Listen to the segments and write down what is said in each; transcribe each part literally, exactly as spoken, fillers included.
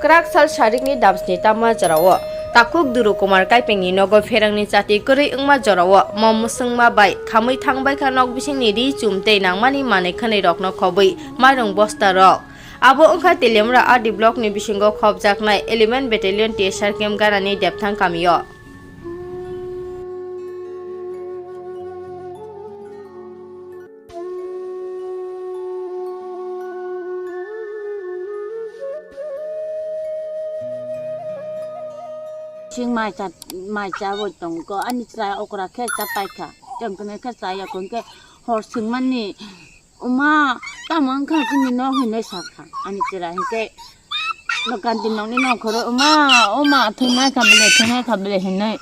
Kwrak sal sarikni damsni tamma jorao takhuk Duru Kumar Kaipengni nogo pherangni chati kwrwi wngma jorao mom mwswngma bai khamwi thangbaikha nok bisingni ri chum tei nangmani manwi khwnwi rokno khobwi mairung bosta rok. Abo wngkha Teliamura R D block ni bisingo khopjaknai eleven battalion T S R camp ganani Depthang kamio. Sing mai cha, mai cha bo tong ko, ani chwrai okra khe cha pai kha. Tong tong khe cha ya kon khe hor sing mani Uma, tamo wngkha chini nok hinwi sakha, ani chwrai hinkhe, no kanti nokni nongkhoro, "Uma, uma, thwngnaikha bele, thwngnaikha bele," hinwi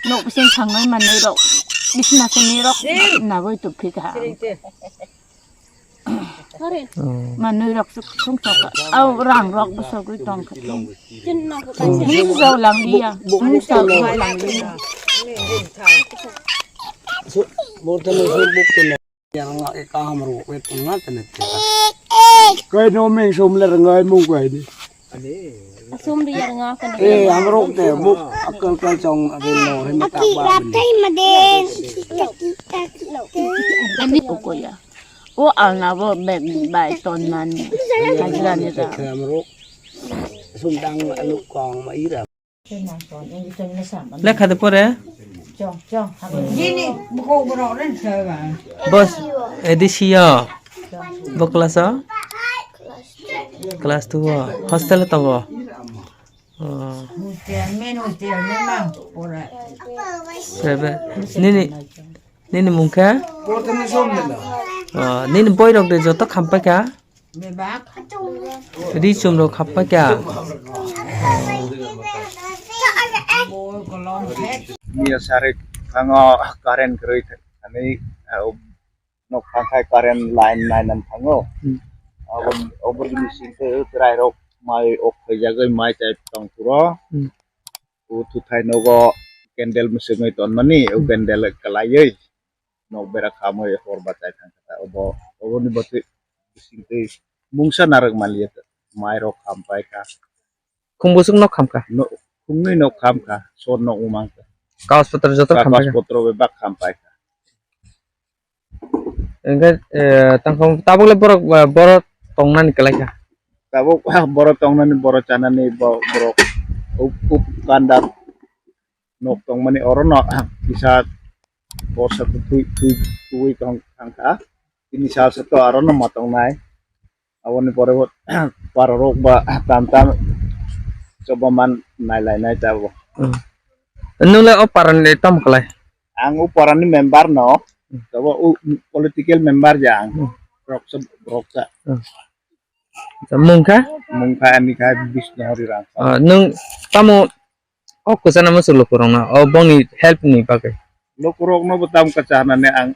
nok bising thangnai manwirok, bisna simi rok naboi tubphikha. Manwirok suk thungthok, au rangrok bwsogwi tongkha. Himjao langliya, himjao langliya. Kai no meng som le rngai mung kai ni. Som ri ya rnga kan. Eh, amrok te muk akal kal chong rin no rin ta ba. Ani ko ko ya. O alna bo be bai ton man. Hajra ni ra. Amrok som dang anu kong ma ira. Lekha de pore? Bos, A D C o. Bo class o? Class two o. Hostel o tongo? Oh. Private. Nini, nini mung khe? Oh, nini boy rok de joto khampai kha? Ri chum rok khappa kya? Niya sari thango current kwrwi thani, ah, nok thangkhai current line nainan thango. Hmm. Abo, abo ni singkhe chwrai rok mai ok khaijagwi mai chai tong phuro. Hmm. O thuthai nogo candle mwswngwi tonmani, o candle kwlaiwi nok bera khamwi hor bachai thangkha. Obo, oboni bwtwi bisingtwi mungsa narwk manliya, mairok khampai kha. Khungbwswk nok khamkha? No, khungnwi nok khamkha, sor nok wngmangkha. Kagoj potro joto khampai kha? Kagoj potro bai bak khampai kha. Hingke, eh, tangkhung tabuk le borok, eh, borok tongnani kwlai kha. Tabuk borok tongnani, borok chanani, bo-, borok up, up kandar nok tongmani oro no kisa borsa twi, twi, twi tong thang kha. Tini sal sa to aro no ma tongnai. Aboni pore bo para rok ba tam tam choba man nai lai nai ta bo. Hmm. Nung le o para ni tam kwlai? Ang o para ni member no. Hmm. Choba o political member ja ang. Hmm. Rok sa, rok sa. Hmm. Mung kha? Mung kha ani kha Bisnu Hari Rang. Ah, nung tamo O kwchana muchuk lukurokno, o bongni help ni bagwi. Lukurokno bo tam kwcha hwnani ang,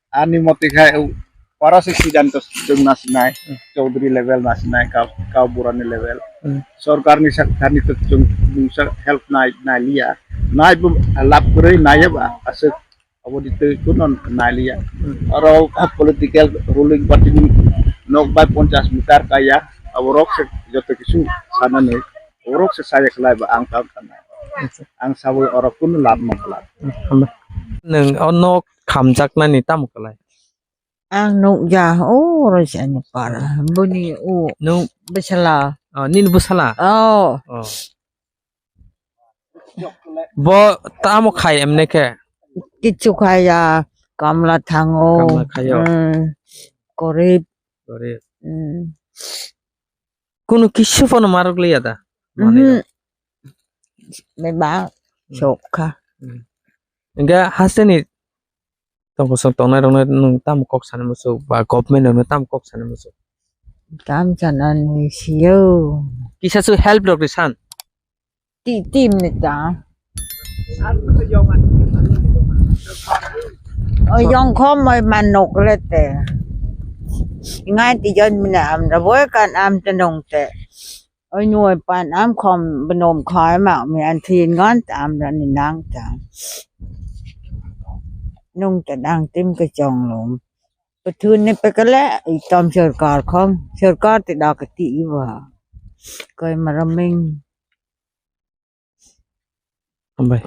ani moti khai, o, oro se siddhanto chwng nasinai, Chaudhary level nasinai, kau, kau burani level. Hmm. Sorkarni sak thani to chwng mungsa help nai, nai liya. Nai bo lab kwrwi nai ba aswk. Abo di twi kuno naliya. Hmm. Oro political ruling party ni nok bai ponchas meter kaya. Abo rok se joto kisu sanani. Abo rok se saya khlai ba ang tam sana. Acha. Ang sabui oro kuno lab ma khlai. Hmm, hambai. Nwng o nok khamjaknani tamo khlai? Ang nuk ya, o oro se ani para. Buni o. Nwng bwsala. Oh, nini bwsala? Oh. Oh. Bo tamo khai emne khe? Kichu khaya, kamla thango. Kamla khayo. Hmm, gorib. Gorib. Hmm. Kunu kisu phano marok liya da? Mhm. Beba, hmm, sok kha. Hmm. Hingke hasteni tongkosong tongnai rokno nwng tamo kok sana muchuk ba government rokno tamo kok sana muchuk? Kam sana ni siyo. Kisa su help rok ri san. Ti, ti mita. O yong khom moi man nok le te. Ngai ti jon mina am ra boi kan am te nong te. Oi nuai pan am khom benom khai ma mi an thin ngan ta am ra ni nang ta. Nung ta dang tim ka chong lom. Pathun ni pakale i tom sorkar khom, sorkar te da ka ti i ba. Koi maraming. Hambai.